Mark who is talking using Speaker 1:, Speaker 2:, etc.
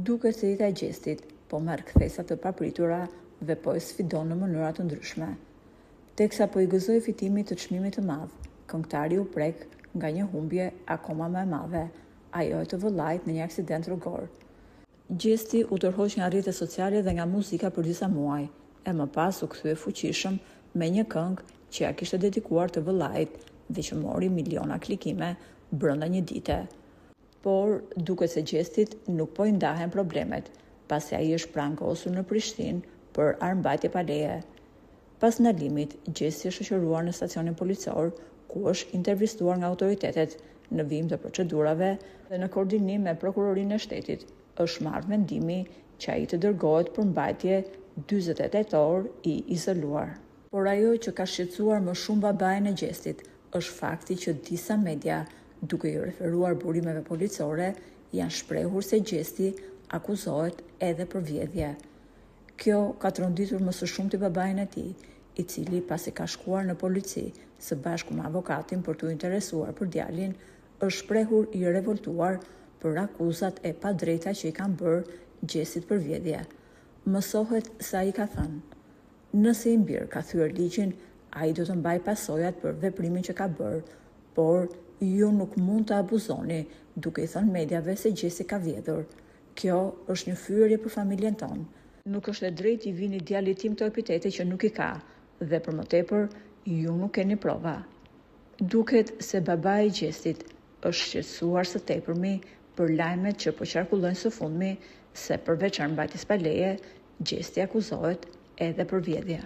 Speaker 1: Duket se jeta e Gjestit po merr kthesa të papritura dhe po e sfidon në mënyra të ndryshme. Teksa po i gëzohej fitimit të çmimit të madh, këngëtari u prek nga një humbje akoma më e madhe, ajo e të vëllait në një aksident rrugor. Gjesti u tërhoq nga rrjetet sociale dhe nga muzika për disa muaj, e më pas u kthye fuqishëm me një këngë që ia kishte dedikuar të vëllait dhe që mori miliona klikime brenda një dite. Por, duket se Gjestit nuk po i ndahen problemet, pasi ai është prangosur në Prishtinë për armëmbajtje pa leje. Pas ndalimit, Gjesti është shoqëruar në stacionin policor, ku është intervistuar nga autoritetet në vijim të procedurave dhe në koordinim me Prokurorinë e Shtetit, është marrë vendimi që ai të dërgohet për mbajtje 48 orë i izoluar. Por ajo që ka shqetësuar më shumë babain e Gjestit është fakti që disa media, duke iu referuar burimeve policore, janë shprehur se Gjesti akuzohet edhe për vjedhje. Kjo ka tronditur më së shumti babain e tij, i cili pasi ka shkuar në polici së bashku me avokatin për t'u interesuar për djalin, është shprehur i revoltuar për akuzat e padrejta që i kanë bërë Gjestit për vjedhje. Mësohet se ai ka thënë, Nëse im bir ka thyer ligjin, ai do të mbajë pasojat për veprimin që ka bërë, por ju nuk mund të abuzoni duke i thënë mediave se Gjesti ka vjedhur. Kjo është një fyerje për familjen tonë. Nuk është e drejtë t'i vini djalit tim këto epitete që nuk i ka dhe për më tepër ju nuk keni prova. Duket se babai i Gjestit është shqetësuar së tepërmi për lajmet që po qarkullojnë së fundmi se përveç armëmbajtjes pa leje, Gjesti akuzohet edhe për vjedhje.